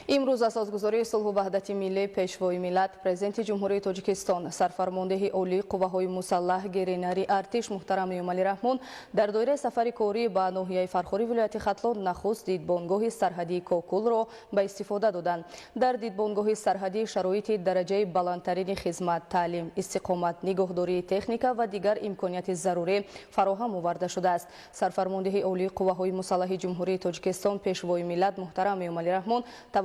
Имрӯз асосгузори сулҳу ваҳдати миллӣ, Пешвои миллат, Президенти Ҷумҳурии Тоҷикистон, Сарфармондеҳи Олии Қувваҳои Мусаллаҳ, генерали артиш муҳтарам Эмомалӣ Раҳмон дар доираи сафари корӣ ба ноҳияи Фархори вилояти Хатлон нахуст дидбонгоҳи сарҳадии Кокулро ба истифода доданд. Дар дидбонгоҳи сарҳадӣ шароити дараҷаи баландтарини хизмат, таълим, истиқомат, нигоҳдории техника ва дигар имконияти зарурӣ фароҳам оварда шудааст. Сарфармондеҳи Олии Қувваҳои Мусаллаҳи Ҷумҳурии Тоҷикистон, Пешвои миллат муҳтарам Эмомалӣ Раҳмон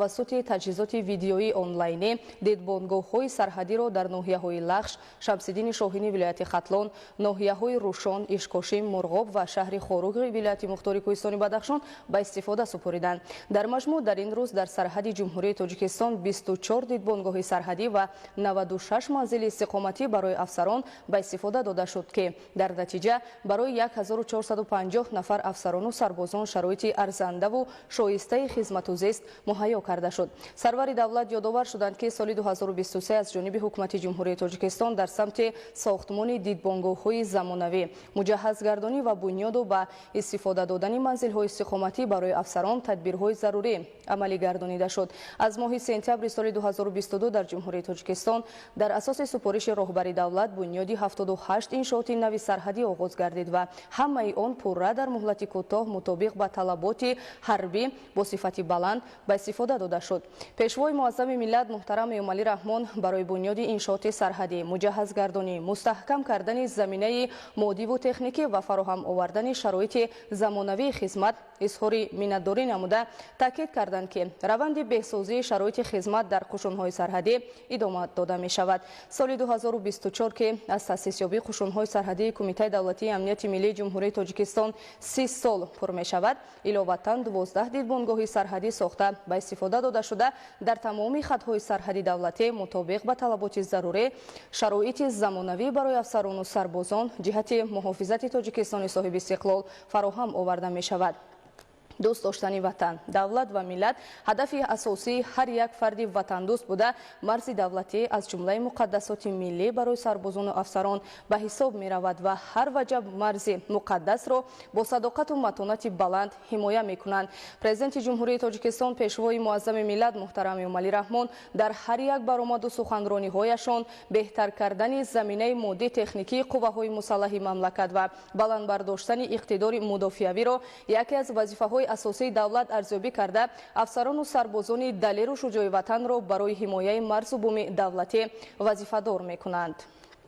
тавассути таҷҳизоти видеоии онлайнӣ дидбонгоҳҳои сарҳадиро дар ноҳияҳои Лахш, Шамсиддини Шоҳини вилояти Хатлон, ноҳияҳои Рушон, Ишкошим, Мурғоб ва шаҳри Хоруғи вилояти Мухтори Кӯҳистони Бадахшон ба истифода супориданд. Дар маҷмӯъ дар ин рӯз дар сарҳади Ҷумҳурии Тоҷикистон 24 дидбонгоҳи сарҳадӣ ва 96 манзили истиқоматӣ барои афсарон ба истифода дода шуд, ки дар натиҷа барои 1450 нафар афсарону сарбозон шароити арзандаву шоистаи хизмату зист муҳайё карда шуд. Сарвари давлат ёдовар шуданд, ки соли 2023 аз ҷониби Ҳукумати Ҷумҳурии Тоҷикистон дар самти сохтмони дидбонгоҳҳои замонавӣ, муҷаҳҳазгардонӣ ва бунёду ба истифода додани манзилҳои истиқоматӣ барои афсарон тадбирҳои зарурӣ амалӣ гардонида шуд. Аз моҳи сентябри соли 2022 дар Ҷумҳурии Тоҷикистон дар асоси супориши роҳбари давлат бунёди 78 иншооти нави сарҳадӣ оғоз гардид ва ҳамаи он пурра дар муҳлати кӯтоҳ мутобиқ ба талаботи ҳарбӣ бо сифати баланд ба истифода дода шуд. Пешвои муаззами миллат муҳтарам Эмомалӣ Раҳмон барои бунёди иншооти сарҳадӣ, муҷаҳҳазгардонӣ, мустаҳкам кардани заминаи моддиву техникӣ ва фароҳам овардани шароити замонавии хизмат изҳори миннатдорӣ намуда, таъкид карданд, ки раванди беҳсозии шароити хизмат дар қушунҳои сарҳадӣ идома дода мешавад. Соли 2024, ки аз таъсисёбии қушунҳои сарҳадии Кумитаи давлатии амнияти миллии Ҷумҳурии Тоҷикистон 30 сол пур мешавад, иловатан 12 дидбонгоҳи сарҳадӣ сохта ба истифода дода шуда, дар тамоми хатҳои сарҳади давлатӣ мутобиқ ба талаботи зарурӣ шароити замонавӣ барои афсарону сарбозон ҷиҳати муҳофизати Тоҷикистони соҳибистиқлол фароҳам оварда мешавад. Дӯст доштани ватан, давлат ва миллат ҳадафи асосии ҳар як фарди ватандӯст буда, марзи давлатӣ аз ҷумлаи муқаддасоти миллӣ барои сарбозону афсарон ба ҳисоб меравад ва ҳар ваҷаб марзи муқаддасро бо садоқату матонати баланд ҳимоя мекунанд. Президенти Ҷумҳурии Тоҷикистон, Пешвои муаззами миллат муҳтарам Эмомалӣ Раҳмон дар ҳар як баромаду суханрониҳояшон беҳтар кардани заминаи моддӣ техникии қувваҳои мусаллаҳи мамлакат ва баланд бардоштани иқтидори мудофиавиро яке аз вазифаҳои асосии давлат арзёбӣ карда, афсарону сарбозони далеру шуҷои ватанро барои ҳимояи марзу буми давлатӣ вазифадор мекунанд.